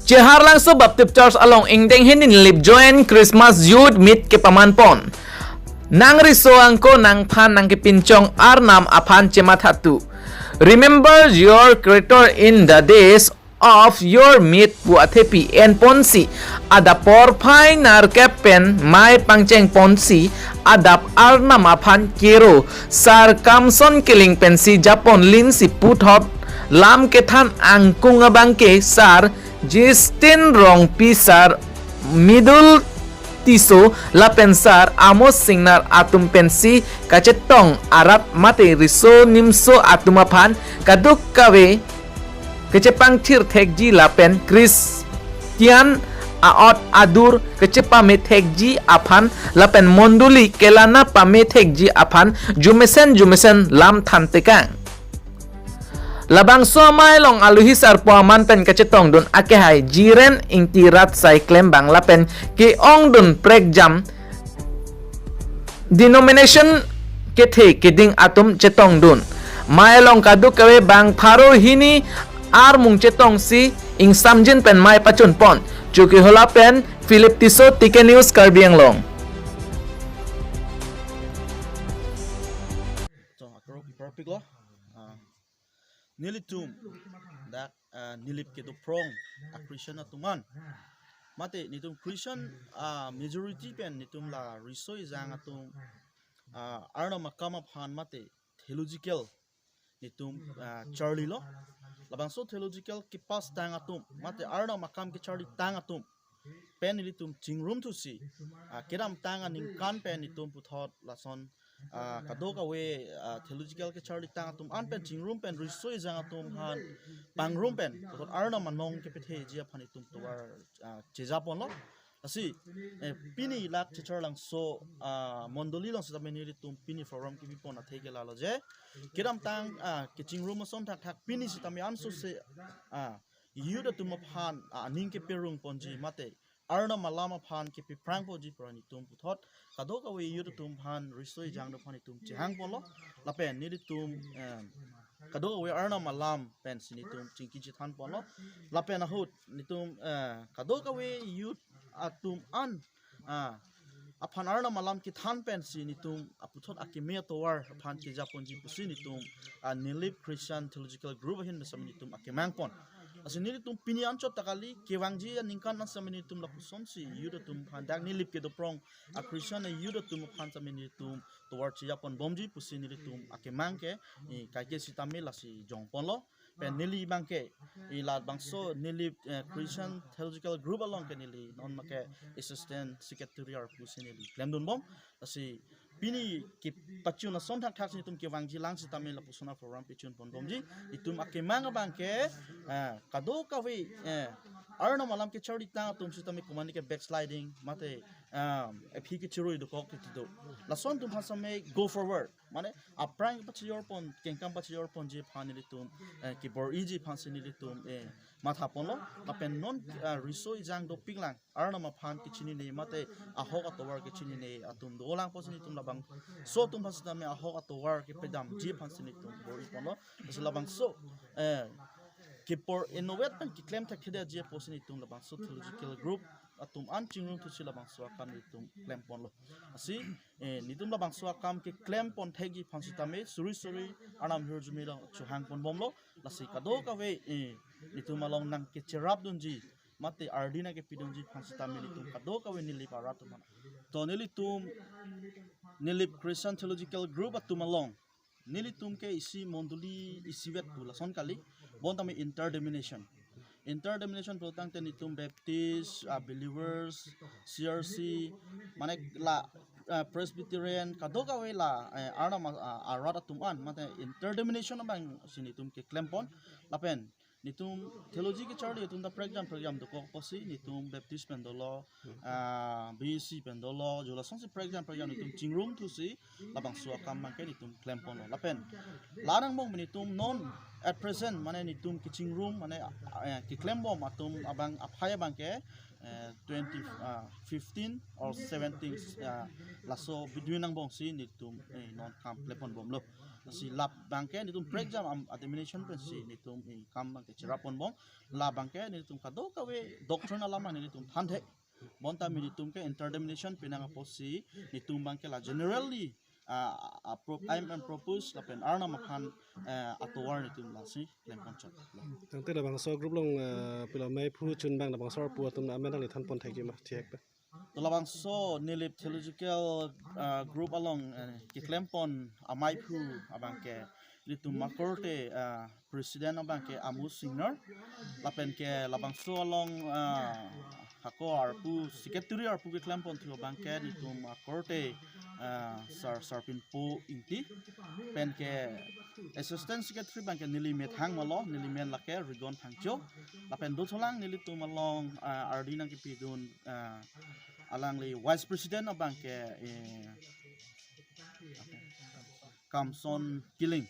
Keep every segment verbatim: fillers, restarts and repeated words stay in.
Cheharlangso Baptist Church along ingdeng hini Nilip Joint Christmas Youth Meet kepaman pon. Nang riso angko nangphan nangkepinchong Arnam aphan chemathatu. Remember your Creator in the days of your meet pu athepi en ponsi adap porphai nerkep pen mei pangcheng ponsi adap Arnam aphan kero Sar Kamson Killing pensi japon linsi puthot lam kethan angkung abangke Sar Justin Rongpi, Sar Midul Tisso lapen Sar Amos Singnar atum pensi kachetong arat mate riso nimso atum aphan kadokave kachepangthir thekji lapen Christian aot adur kachepame thekji aphan lapen mondoli kelana pame thekji aphan jumesen jumesen lam thantekang. Labangso amei along aluhi sarpo aman pen kachetongdun akehai Jiren Ingti Rat Saiklem Bangla pen ke-ongdun prekjam denomination kethe keding atum chetongdun. Mei along kadokave bang pharo hini armung chetongsi ingsamjin pen mei pachun pon. Chokihola pen Philip Tisso, T K News, Karbi Anglong. So, akro, perfect lo. Ah, nelitum dak, ah, Nilip kedo prong a Christian atum an. Mate netum Christian, ah, majority pen netum la riso ejang atum, ah, Arnam akam aphan mate theological netum, ah, charlilo. Labangso theological kepass tang atum mate Arnam akam kecharli tang atum pen nelitum chingrumthusi, ah, kedamtang aningkan pen netum puthot lason, ah, kadokave, ah, theological kecharli tang atum an pen chingrum pen riso ejang atum aphan pangrum pen puthot Arnam anong kepetheji aphan netum tovar, ah, chejaponlo. Lasi, eh, pini lak Cheharlangso, ah, mondoli along sitame nelitum pini forum kepipon athe ke lalo je kedamtang, ah, kechingrum ason thakthak pini sitame ansose, ah, youth atum aphan, ah, aning keperung ponji mate Arnam alam aphan kepeprang ponji pura netum puthot kadokave youth atum aphan riso ejang atum aphan netum chehang ponlo. Lapen nelitum, eh, kadokave Arnam alam pensi netum chingki chethan ponlo. Lapen ahut netum, eh, kadokave youth atum an, ah, aphan Arnam alam kethan pensi netum aputhot akeme atovar aphan kejaponji pusi netum, ah, Nilip Christian Theological Group ahin besam netum akemang pon. Lasi nelitum pini anchot ta kali, kevangji aningkan an sitame netum lapusonsi youth atum aphan dak Nilip kedo prong a Christian a youth atum aphan sitame netum tovar chejapon bomji pusi nelitum akemang ke, eh, kaike sitame lasi jongponlo. Pen neli abangke, eh, labangso Nilip, eh, Christian Theological Group along ke neli non make Assistant Secretary arpu si neli klemdun bom. Lasi pini kepachun ason thakthaksi netum kevangji lang sitame lapuson a program pachun pon bomji. Itum akemang abangke, eh, kadokave, eh, Arnam alam kecharli tang atum sitame komane ke backsliding mate, ah, aphi kechirui dokok titi do. Lason atum aphan sitame go forward. Mane aphrang pachejor pon, kengkam pachejor ponji aphan nelitum, eh, kebor-iji aphansi nelitum, eh, matha ponlo. Lapen non, ah, riso ejang dopiklang Arnam aphan kechinine mate ahok atovar kechinine atum dolang pusi netum labangso atum aphan sitame ahok atovar kepedamji aphansi netum bor-i ponlo. Lasi labangso, eh, kepor innovate pen keklem thektheji pusi netum labangso theological group atum an chingrumthusi labangso akam netum klem ponlo. Lasi, eh, netum labangso akam keklem pon thekji aphan sitame suri suri Arnam ahirjume along chohang pon bomlo. Lasi kadokave, eh, netum along nangkecherapdunji mate ardi nangkepidunji aphan sitame netum kadokave Nilip arat atum an. To nelitum Nilip Christian Theological Group atum along nelitum ke isi mondoli isivet pu lason kali, bonta me interdenomination. Interdenomination pulotangte netum Baptist, ah, Believers, C R C, mane la, ah, Presbyterian, kadokave la, eh, Arnam, ah, arat atum an, mate interdenomination abangsi netum keklem pon, lapen netum theology kecharli atum ta prekjam prekjam dokok pusi, netum Baptist pen dolo, ah, B E C pen dolo, jo lasonsi prekjam prekjam netum chingrumthusi labangso akam abangke netum klem ponlo. Lapen la angbong netum non at present mane netum kechingrum mane, eh, keklem bom atum abang aphai abangke, eh, twenty, ah, fifteen or seventeen, ah, laso between angbongsi netum, eh, non kam klem pon bomlo. Si labangke nelitum prekjam am a-denomination pensi nelitum, eh, kam abangke cherap ponbom. Labangke nelitum kadokave doctrine alam nelitum thanthek. Bonta nelitum ke interdenomination pinang apotsi nelitum abangke la generally, ah, a pro-, aim and purpose lapen Arnam aphan, eh, atovar nelitum lasi klem ponchot. Tangte labangso group along, eh, pilo maiphu chunbang labangso arpu atum amen nangli than pon thekji ma, thihek pen. To labangso Nilip Theological, ah, Group along, eh, keklem pon amaiphu abangke nelitum akorte, ah, President abangke Amo Senior, lapen ke labangso along, ah, hako arpu Secretary arpu keklem ponthu abangke nelitum akorte, ah, Sar Sarpinpo Ingti, pen ke Assistant Secretary abangke neli methang malo, neli men lake Rigon Thangcho, lapen dothulang nelitum along, ah, ardi nangkepidun, ah, alangli Vice President abangke, eh, Kamson Killing,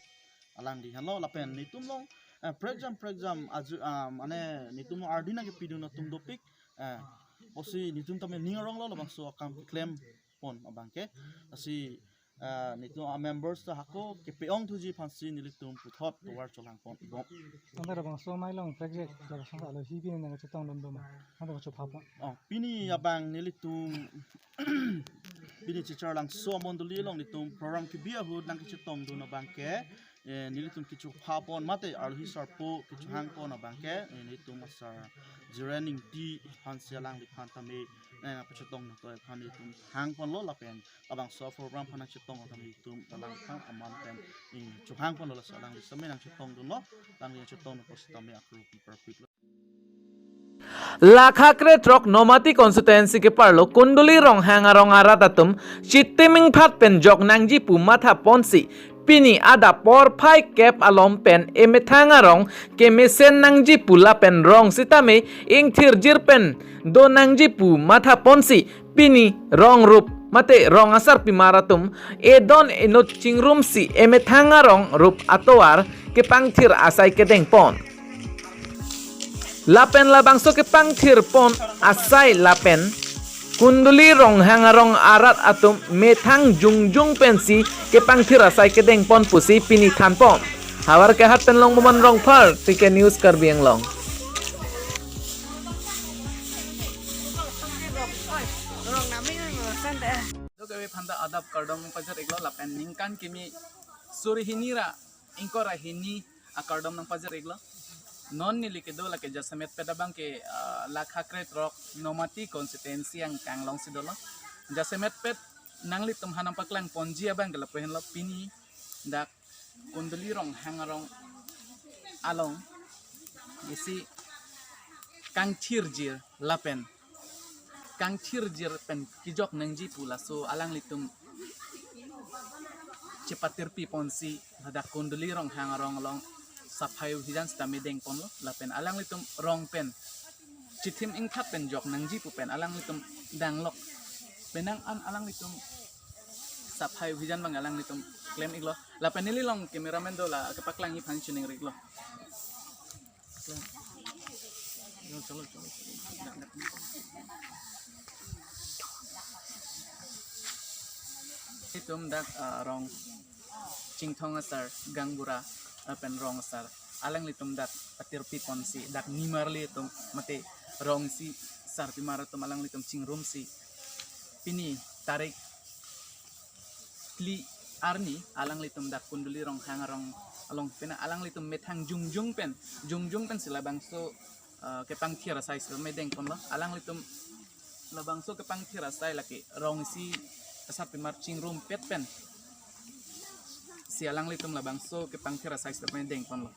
alangli henlo, lapen nelitum along, eh, prekjam prekjam aju, ah, mane nelitum ardi nangkepidun atum dopik, eh, apotsi nelitum tame ning aronglo labangso akam keklem pon abangke. Lasi, ah, nelitum a-members ta hako kepe-ong thuji aphansi nelitum puthot tovar cholang pon ibom. Tangte labangso amei along project labangso alohi pini nangkachetongdun do ma? Tangte kachopha pon. Oh, pini abang nelitum pini Chicharlangso amondoli along nelitum program kebi ahut nangkachetongdun abangke, eh, nelitum kechopha pon mate alohi sarpo kechohang pon abangke, eh, nelitum asar Jiren Ingti aphansi alangliphan tame, eh, nangpachetong nangtoi aphan nelitum hang ponlo lapen labangso program aphan nangchetong tame nelitum alangliphan aman pen, eh, chohang ponlo, lasi alangli sitame nangchetongdunlo, alangli nangchetongdun apotsi tame apro perfect lo. Lakha krethrok Nomati constituency keparlo Kunduli Ronghang arong arat atum chitim ingphat pen jok nangji pu matha ponsi pini adap porphai kep alom pen emethang arong kemesen nangji pu lapen rong sitame ingthirjir pen do nangji pu matha ponsi pini rong rup mate rong asarpimar atum edon inut chingrumsi emethang arong rup atovar kepangthir asai kedeng pon. Lapen labangso kepangthir pon asai lapen Kunduli Ronghang arong arat atum methang jongjong pensi kepangthir asai kedeng pon pusi pini than pon. Havarkehat pen Longmoman Rongphar, T K News Karbi Anglong. Kadokave aphanta adap kardom nangpajir iklo lapen ningkan kimi suri hini ra ingkoi ra hini akardom nangpajir iklo. Non neli kedo lake jasemetpet abangke, ah, Lakha krethrok Nomati constituency angkang alongsi dolo. Jasemetpet nanglitum aphan nangpaklang ponji abangke lapu henlo, pini dak Kunduli Ronghang arong along isi kangthirjir lapen kangthirjir pen kejok nangji pu laso alanglitum chepatirpi ponsi ladak Kunduli Ronghang arong along saphai uhijan sitame deng ponlo lapen alanglitum rong pen chitim ingphat pen jok nangji pu pen alanglitum danglok penang an alanglitum saphai uhijan abang alanglitum klem iklo lapen neli along cameraman do la kepaklangji aphan chiningri iklo. Itum dak, ah, rong Chingthong asar, Gangbura, ah, pen rong asar alanglitum dak patirpi ponsi dak nimarli atum mate rong isi sarpimar atum alanglitum chingrumsi pini tarik phli arni alanglitum dak Kunduli Ronghang arong along pena alanglitum methang jongjong pen jongjong pensi labangso, eh, kepangthir asai sitame deng ponlo. Alanglitum labangso kepangthir asai lake rong isi asarpimar chingrumpet pensi alanglitum labangso kepangthir asai sitame deng ponlo.